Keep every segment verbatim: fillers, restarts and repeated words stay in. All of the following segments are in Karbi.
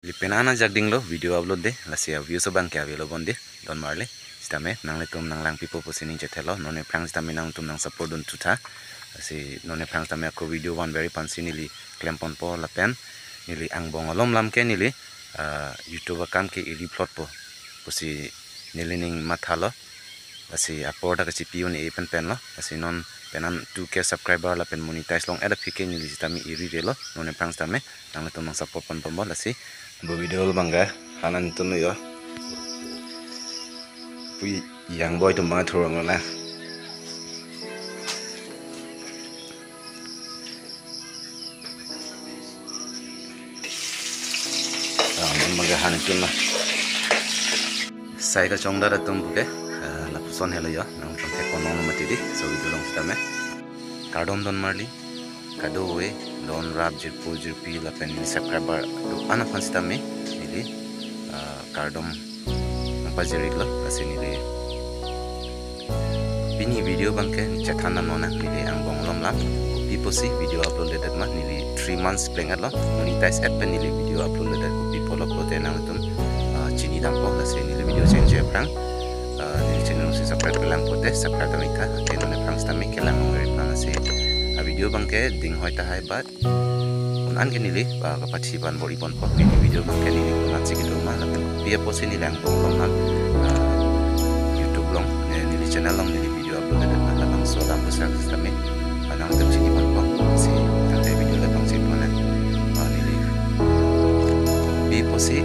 Di pen an ajak dinglo video upload de, lasi a views abang ke avelo bon de, don marli. Sitame nanglitum nang langpipo pusi ning chethelo, non aphrang sitame nangtum nang support dun thutha. Lasi non aphrang sitame ako video van beri aphansi neli klemponpo lapen neli angbong alom lam ke neli, ah, YouTube akam ke iri plotpo pusi neli ning mathalo. Lasi apor ta kachipi un-e penpen lo. Lasi non pen an two K subscriber lapen monetize long-et aphi ke neli sitame iri relo. Non aphrang sitame nanglitum nang support pon pon bo lasi. Bo video abang ke han an tun yo. Pui yang boy tum bang thurong na. Ah, non abang ke han tun na. Sai kachongdat atum puke, ah, lapuson helo yo, nangtum theklong mati di, so video along sitame. Kardom don marli, kadokave, don rap jirpo jirpi lapen neli subscriber do-an aphan sitame, neli, ah, kardom nangpajir-iklo, lasi neli pini video abang ke chethan nang non neli angbong alom lam. Kopi pusi video upload ledet ma neli three months pleng-etlo. Monetize-et pen neli video upload ledet kopi pulo pulote nangtum, ah, chini dampo lasi neli video chenji aphrang. Ah, neli channel si subscribe kelang pulote subscribe dam-ik tha. Ake non aphrang sitame kelang nang ri aphrang lasi. Ah, video abang ke ding hoi tahai bat. Un an ke neli, ah, kapathi ban bor-i ponpo. Pini video abang ke neli konatsi kedo ma lapen kopi apotsi neli angbong alom lam, ah, YouTube along, ne, neli channel along neli video upload ledet ma labangso alam pusi sitame, ah, nangtum chini ponpo. Si tangte video le pangcheng pon na. Ah, neli kopi pusi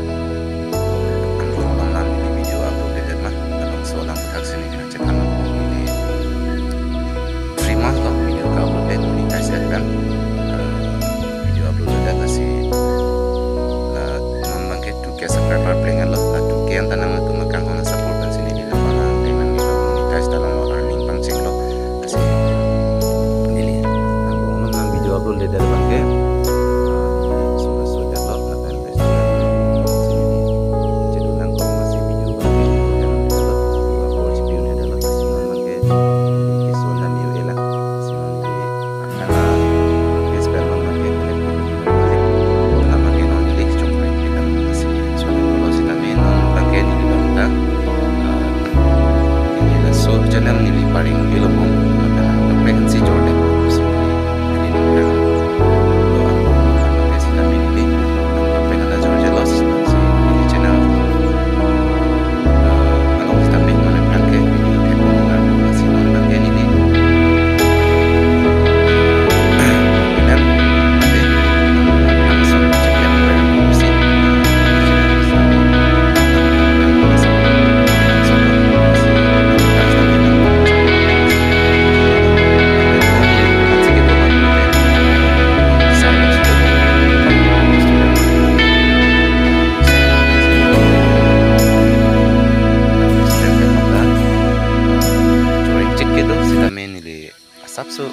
angbong alom lam neli video upload ledet ma labangso alam puthak si neli chethan nang neli three months lo video ka-upload pen monetize-et pen, eh, video upload ledet lasi, eh, non abang ke two K subscriber pleng-etlo, la two K anta nangtum akanghon support pensi neli la bang pleng nang neli monetize ta longlo, earning pangchenglo. Lasi neli angbong alom lam video upload ledet abang ke, eh, neli so so detlo lapen Channel neli paring ilopon, lapen nangkaprek si Jordan si neli ningkan lo angbong alom lam ke sitame neli nangkaprek ada Jordan lo si neli channel, eh, along sitame non aphrang ke video theklong nang si non abang ke neli. Choreng chit kedo sitame neli asapso, ah,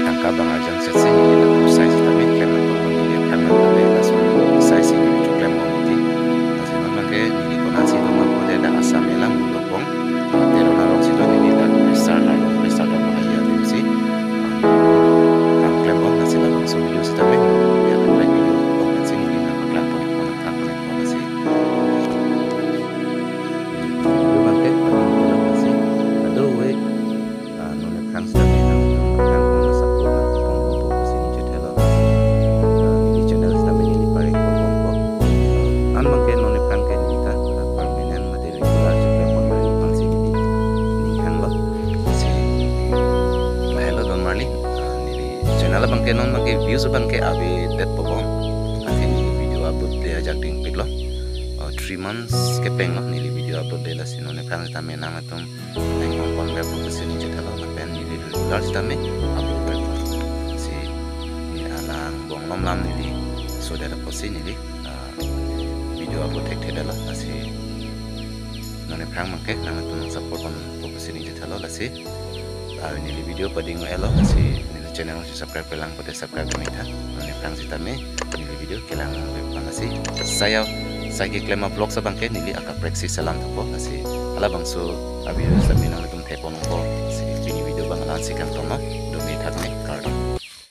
tangka bang arjan setsi neli lapu sai sitame klem nangpo neli aphrang nang tame laso sai si neli choklem nang mati. Lasi non abang ke neli konatsi do ma pulote dak Assam elam Mulopong, ah, Teron arong si do neli dak register nang register dak bahaya adim si, ah, kam klem bom lasi labangso video sitame ya kaprek video bom lasi neli nangpaklang pon pon nangpaklang pon pon lasi. Video abang ke paling dalam masih. Kadokave, ah, non aphrang sitame nangtum akanghon support nangpon pon pusi ning chethelo. Ah, neli channel sitame neli paring pon pon po. An abang ke non aphrang ke neli ta, ah, permanent mate regular channel pon paring pangsi neli ning hanglo. Si, lahelo don marli, ah, neli channel abang ke non abang ke views abang ke avedetpo bom. Athe neli video upload le ajak dingpiklo. Oh, three months kepeng lo neli video upload le lasi non aphrang sitame nangtum neng pon pon ver pusi ning chethelo lapen neli regular sitame upload ver po. Si neli angbong alom lam neli sodet apotsi neli, ah, video upload thekthedetlo lasi non aphrang abang ke nangtum nang support pon pusi ning chethelo lasi. Ah, neli video pading elo lasi neli channel si subscribe kelang pulote subscribe dam-ik tha. Non aphrang sitame neli video kelang nang ri aphan lasi. Sai yo, sai keklem a-vlogs abang ke neli akaprek si selam thupo lasi. Halabangso a-video sitame nangtum thepon nangpo. Si pini video abang la-an si kangton lo. Dome thakme, kardom.